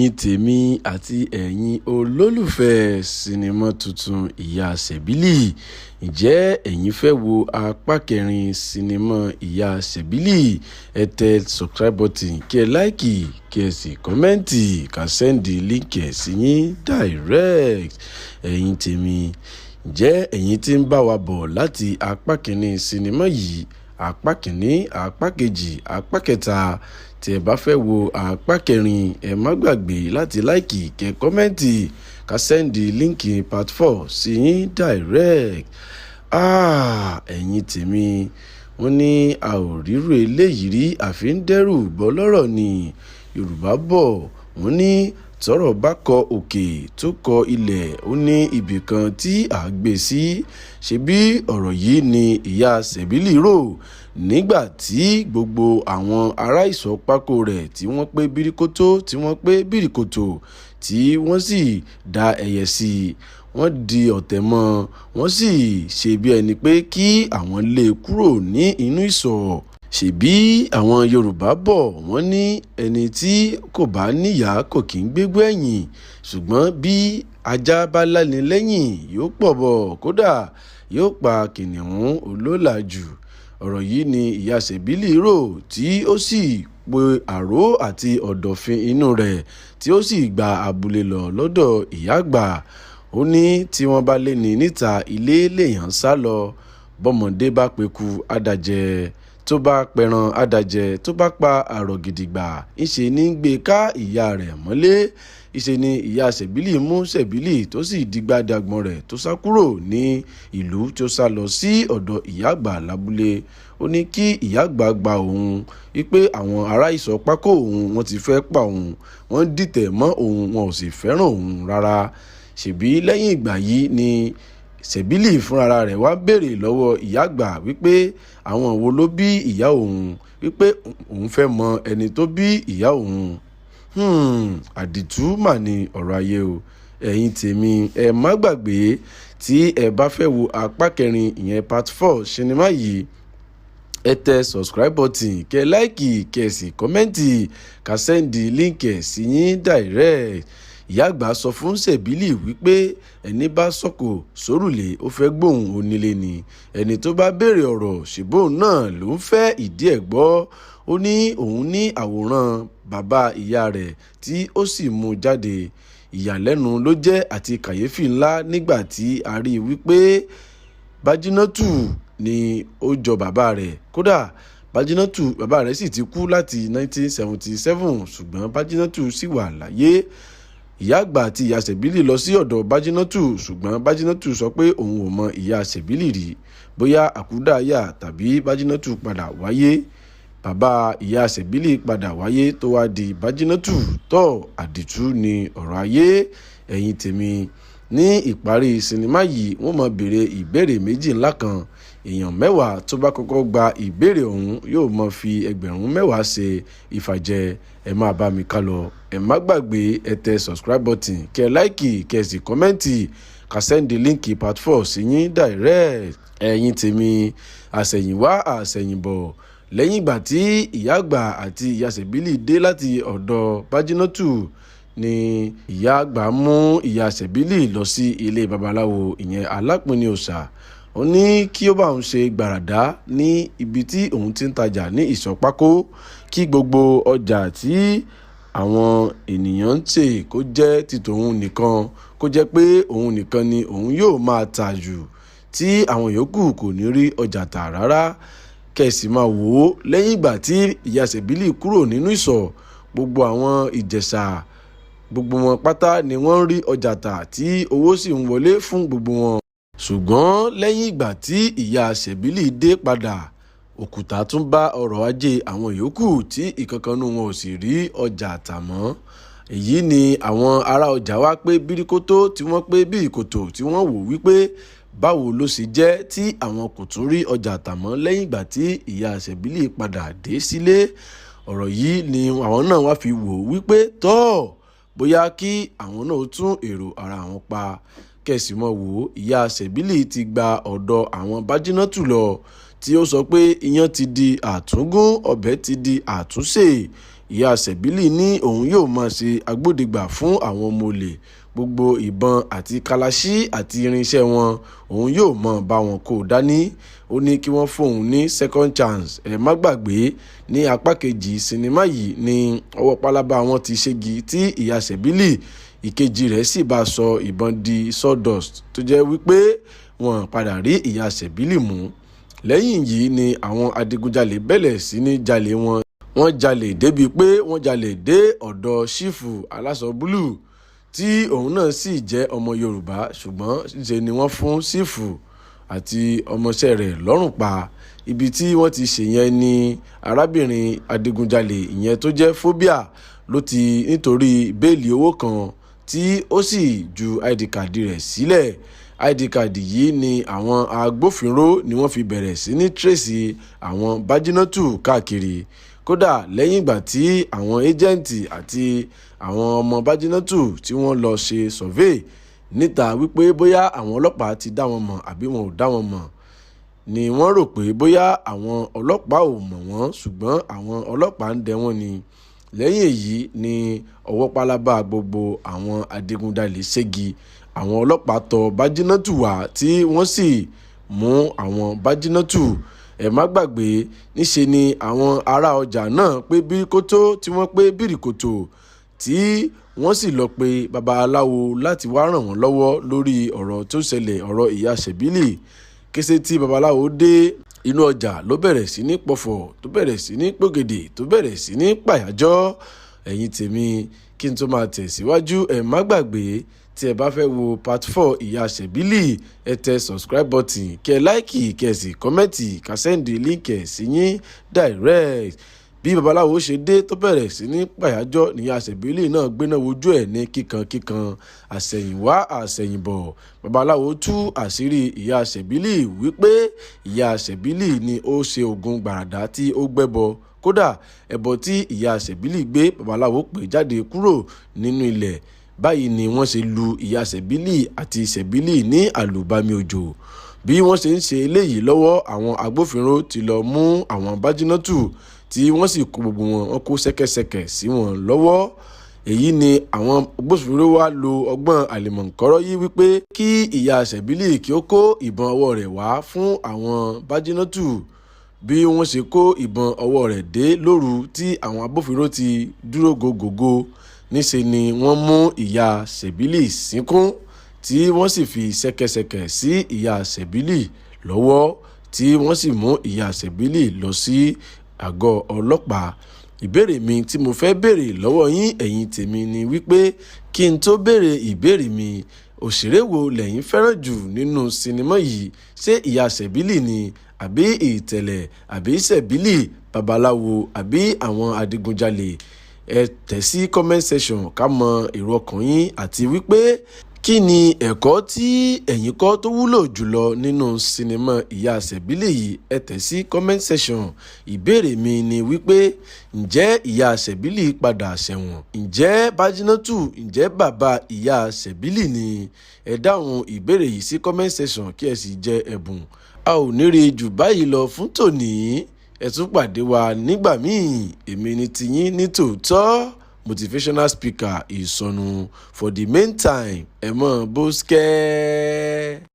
Ẹ̀yin tèmi àti ẹ̀yin olólùfẹ́ sinimá tuntun Ìyá Sẹ̀bílì, ǹjẹ́ ẹ̀yin fẹ́ wo apá kẹrin sinimá Ìyá Sẹ̀bílì? Ẹ tẹ subscribe button, kí ẹ like, kí ẹ sì comment, ká send link ẹ̀ sí yín direct. Ẹ̀yin tèmi, ǹjẹ́ ẹ̀yin tí ń bá wa bọ̀ láti apá kìíní sinimá yìí, apá kìíní, apá kejì, apá kẹta, tí ẹ bá fẹ́ wo apá kẹrin, ẹ má gbàgbé láti like, kẹ́ comment, ká send link part four sí yín direct. Ah, ẹ̀yin tèmi, wọ́n ní a ò rírú eléyìí rí, àfi ń dẹ́rù bọ́ lọ́rọ̀ ni. Yorùbá bọ̀, wọ́n ní tọ́rọ̀ bá kọ òkè tó kọ ilẹ̀, ó ní ibì kan tí à á gbé sí. Ṣebí ọ̀rọ̀ yìí ni Ìyá Sẹ̀bílì rò nígbà tí gbogbo àwọn ará ìsọ̀ pákó rẹ̀ tí wọ́n pé bíríkótó, tí wọ́n pé bíríkótó, tí wọ́n sì dá ẹyẹ sí i. Wọ́n di ọ̀tẹ̀ mọ́, wọ́n sì ṣe bí ẹni pé kí àwọn lé e kúrò ní inú ìsọ̀. Ṣebí àwọn Yorùbá bọ̀, wọ́n ní ẹni tí kò bá níyàá kò kì í gbégbó ẹ̀yìn. Ṣùgbọ́n bí ajá bá láni lẹ́yìn, yóò pọ̀ bọ̀, kódà yóò pa kìnnìún olólàájú. Ọ̀rọ̀ yìí ni Ìyá Sẹ̀bílì rò, tí ó sì pe àrò àti ọ̀dọ̀fin inú rẹ̀, tí ó sì gba abúlé lọ lọ́dọ̀ ìyá àgbà. Ó ní tí wọ́n bá lé ní níta ilé lèèyàn sá lọ. Bọ́mọdé bá peku àdàjẹ́, tó bá pẹran àdàjẹ́, tó bá pa àrọ̀ gidigba, ńṣe ní gbé ká ìyá rẹ̀ mọ́lé. Ìṣe ni Ìyá Sẹ̀bílì mú Sẹ̀bílì, tó sì digbá-dagbọ̀n rẹ̀, tó sá kúrò ní ìlú, tí ó sá lọ sí ọ̀dọ̀ ìyá àgbà lábúlé. Ó ní kí ìyá àgbà gba òun, wípé àwọn ará ìsọ̀ pákó òun wọ́n ti fẹ́ pa òun, wọ́n dìtẹ̀ mọ́ òun, wọn ò sì fẹ́ràn òun rárá. Ṣèbí lẹ́yìn ìgbà yìí ni Sẹ̀bílì fúnra rẹ̀ wá béèrè lọ́wọ́ ìyá àgbà wípé àwọn wo ló bí ìyá òun, wípé òun fẹ́ mọ ẹni tó bí ìyá òun. Àdìtú mà ní ọ̀rọ̀ ayé o. Ẹ̀yin tèmi, ẹ má gbàgbé, tí ẹ bá fẹ́ wo apá kẹrin, ìyẹn part four sinimá yìí, ẹ tẹ subscribe button, kẹ́ like, kẹ́ sì comment, ká send link ẹ̀ sí yín direct. Ìyá àgbà sọ fún Sẹ̀bílì wípé ẹni bá sọ̀kò sórùlé, ó fẹ́ gbóhùn onílé ni. Ẹni tó bá béèrè ọ̀rọ̀, ṣèbóun náà ló ń fẹ́ ìdí ẹ̀ gbọ́. Ó ní òun ní àwòrán bàbá ìyá rẹ̀, tí ó sì mú jáde. Ìyàlẹ́nu ló jẹ́ àti kàyéfì ńlá nígbà tí a rí i wípé Bájínátù ni ó jọ bàbá rẹ̀. Kódà Bájínátù bàbá rẹ̀ sì ti kú láti 1977, ṣùgbọ́n Bájínátù sì wà láyé. Ìyá àgbà àti Ìyá Sẹ̀bílì lọ sí ọ̀dọ̀ Bájínátù, ṣùgbọ́n Bájínátù sọ pé òun ò mọ Ìyá Sẹ̀bílì rí. Bóyá àkúdàáyà tàbí Bájínátù padà wáyé, bàbá Ìyá Sẹ̀bílì padà wáyé tó wá di Bájínátù tó. Àdìtú ní ọ̀rọ̀ ayé. Ẹ̀yin tèmi, ní ìparí sinimá yìí, wọ́n máa béèrè ìbéèrè méjì ńlá kan. Èèyàn 10 tó bá kọ́kọ́ gba ìbéèrè ọ̀hún yóò máa fi ẹgbẹ̀rún 10 ṣe ìfàjẹ. Ẹ máa bá mi ká lọ. Ẹ má gbàgbé, ẹ tẹ subscribe button, kẹ́ like, kẹ́ sì comment, ká send link part four sí yín direct. Ẹ̀yin tèmi, àsẹ̀yìnwá àsẹ̀yìnbọ̀, lẹ́yìn ìgbà tí ìyá àgbà àti Ìyá Sẹ̀bílì dé láti ọ̀dọ̀ Bájínátù ni ìyá àgbà mú Ìyá Sẹ̀bílì lọ sí ilé babaláwo, ìyẹn Alápínì Òòṣà. Ó ní kí ó bá òun ṣe gbàràdá ní ibi tí òun ti ń tajà ní ìsọ̀ pákó, kí gbogbo ọjà tí àwọn ènìyàn ń tè kó jẹ́ ti tòun nìkan, kó jẹ́ pé òun nìkan ni òun yóò máa tà jù, tí àwọn yòókù kò ní rí ọjà tà rárá. Kẹ̀sì máa wò ó, lẹ́yìn ìgbà tí Ìyá Sẹ̀bílì kúrò nínú ìsọ̀, gbogbo àwọn Ìjẹ̀ṣà, gbogbo wọn pátá ni wọ́n ń rí ọjà tà, tí owó sì ń wọlé fún gbogbo wọn. Ṣùgbọ́n lẹ́yìn ìgbà tí Ìyá Sẹ̀bílì dé padà, òkúta tún bá ọrọ̀ ajé àwọn yòókù, tí ìkankan nínú wọn ò sì rí ọjà tà mọ́. Èyí ni àwọn ará ọjà wá pé bíríkótó, tí wọ́n pé bíríkòtò, tí wọ́n wò wípé báwo ló ṣe jẹ́ tí àwọn kò tún rí ọjà tà mọ́ lẹ́yìn ìgbà tí Ìyá Sẹ̀bílì padà dé sílé. Ọ̀rọ̀ yìí ni àwọn náà wá fi wò wípé tọ́ bóyá kí àwọn náà tún èrò ara àwọn pa. Kẹ̀sì mọ́ wò ó, Ìyá Sẹ̀bílì ti gba ọ̀dọ̀ àwọn Bájínátù lọ, tí ó sọ pé iyán ti di àtúngún, ọbẹ̀ ti di àtúnṣe. Ìyá Sẹ̀bílì ní òun yóò máa ṣe agbódegbà fún àwọn ọmọ olè. Gbogbo ìbọn àti kàláṣí àti irinṣẹ́ wọn, òun yóò máa bá wọn kó dání. Ó ní kí wọ́n fóun ní second chance. Ẹ má gbàgbé, ní apá kejì sinimá yìí ní ọwọ́ pálábá wọn ti ṣégi tí Ìyá Sẹ̀bílì ìkejì rẹ̀ sì bá sọ ìbọn di sawdust, tó jẹ́ wípé wọ́n padà rí Ìyá Sẹ̀bílì mú. Lẹ́yìn yìí ni àwọn adigunjalè bẹ̀rẹ̀ sí ní jalè wọn. Wọ́n jalè débi pé wọ́n jalè dé ọ̀dọ̀ Sífù aláṣọ búlúù, tí òun náà sì jẹ́ ọmọ Yorùbá, ṣùgbọ́n ṣe ni wọ́n fún Sífù àti ọmọọṣẹ́ rẹ̀ lọ́rùn pa. Ibi tí wọ́n ti ṣèyẹn ni arábìnrin adigunjalè ìyẹn tó jẹ́ Phobia ló ti nítorí béèlì owó kan tí ó sì ju ID card rẹ̀ sílẹ̀. ID card yìí ni àwọn agbófinró ni wọ́n fi bẹ̀rẹ̀ sí ní trace àwọn Bájínátù káàkiri. Kódà lẹ́yìn ìgbà tí àwọn agent àti àwọn ọmọ Bájínátù tí wọ́n lọ ṣe survey níta wípé bóyá àwọn ọlọ́pàá ti dá wọn mọ̀ àbí wọn ò dá wọn mọ̀, ni wọ́n rò pé bóyá àwọn ọlọ́pàá ò mọ̀ wọ́n, ṣùgbọ́n àwọn ọlọ́pàá ń dẹ wọ́n ni. Lẹ́yìn èyí ni ọwọ́ pálábá gbogbo àwọn adigunjalè ségi. Àwọn ọlọ́pàá tó Bájínátù wá tí wọ́n sì mú àwọn Bájínátù. Ẹ má gbàgbé, níṣe ni àwọn ará ọjà náà pé bíríkótó tí wọ́n pé bíríkótó, tí wọ́n sì lọ pe babaláwo láti wáá ràn wọ́n lọ́wọ́ lórí ọ̀rọ̀ tó ṣẹlẹ̀, ọ̀rọ̀ Ìyá Sẹ̀bílì. Kété tí babaláwo dé inú ọjà ló bẹ̀rẹ̀ sí ní pọ̀fọ̀, tó bẹ̀rẹ̀ sí ní pògèdè, tó bẹ̀rẹ̀ sí ní pàyájọ́. Ẹ̀yin tèmi, kí n tó máa tẹ̀síwájú, ẹ má gbàgbé, tí ẹ bá fẹ́ wo part 4 Ìyá Sẹ̀bílì, ẹ tẹ subscribe button, kẹ like, kẹ sì comment, ká send link ẹ̀ sí yín direct. Bí babaláwo ṣe dé tó bẹ̀rẹ̀ sí ní pàyájọ́, níyà Sẹ̀bílì náà gbéná wojú ẹ̀ ní kíkankíkan. Àsẹ̀yìnwá àsẹ̀yìnbọ̀, babaláwo tú àṣírí Ìyá Sẹ̀bílì wípé Ìyá Sẹ̀bílì ni ó ṣe oògùn gbàràdà tí ó gbẹ́bọ. Kódà ẹbọ tí Ìyá Sẹ̀bílì gbé, babaláwo pè jáde kúrò nínú ilẹ̀. Báyìí ni wọ́n ṣe lu Ìyá Sẹ̀bílì àti Sẹ̀bílì ní àlùbami òjò. Bí wọ́n ṣe ń ṣe eléyìí lọ́wọ́, àwọn agbófinró ti lọ mú àwọn Bájínátù, tí wọ́n sì kó gbogbo wọn, wọ́n kó ṣẹ̀kẹ̀ṣẹ̀kẹ̀ sí wọn lọ́wọ́. Èyí ni àwọn agbófinró wá lo ọgbọ́n àlùmọ̀ǹkọ́rọ́ yìí wípé kí Ìyá Sẹ̀bílì kí ó kó ìbọn ọwọ́ rẹ̀ wá fún àwọn Bájínátù. Bí wọ́n ṣe kó ìbọn ọwọ́ rẹ̀ dé lóru tí àwọn agbófinró ti dúró gògógó, níṣẹ́ ni wọ́n mú Ìyá Sẹ̀bílì síkùn, tí wọ́n sì fi ṣẹ̀kẹ̀ṣẹ̀kẹ̀ sí Ìyá Sẹ̀bílì lọ́wọ́, tí wọ́n sì mú Ìyá Sẹ̀bílì lọ sí àgọ́ ọlọ́pàá. Ìbéèrè mi tí mo fẹ́ béèrè lọ́wọ́ yín, ẹ̀yin tèmi, ni wípé kí n tó béèrè ìbéèrè mi, òṣèré wo lẹ́yìn fẹ́ràn jù nínú sinimá yìí? Ṣé Ìyá Sẹ̀bílì ni, àbí Ìtẹ̀lẹ̀, àbí Sẹ̀bílì, babaláwo, àbí àwọn adigunjalè? Ẹ tẹ̀ sí comment section ká mọ èrò ọkàn yín, àti wípé kí ni ẹ̀kọ́ tí ẹ̀yin kọ́ tó wúlò jùlọ nínú sinimá Ìyá Sẹ̀bílì yìí? Ẹ tẹ̀ sí comment section. Ìbéèrè mi ni wípé, ǹjẹ́ Ìyá Sẹ̀bílì padà ṣẹ̀wọ̀n? Ǹjẹ́ Bájínátù, ǹjẹ́ bàbá Ìyá Sẹ̀bílì ni? Ẹ dáhùn ìbéèrè yìí sí comment section kí ẹ sì jẹ ẹ̀bùn. A ò ní rí jù báyìí lọ fún tòní. Ẹ tún pàdé wa nígbà míì. Èmi ni tiyín ní tòótọ́, motivational speaker Ìsọnù. For the meantime, ẹ mọ̀ bó skẹ́.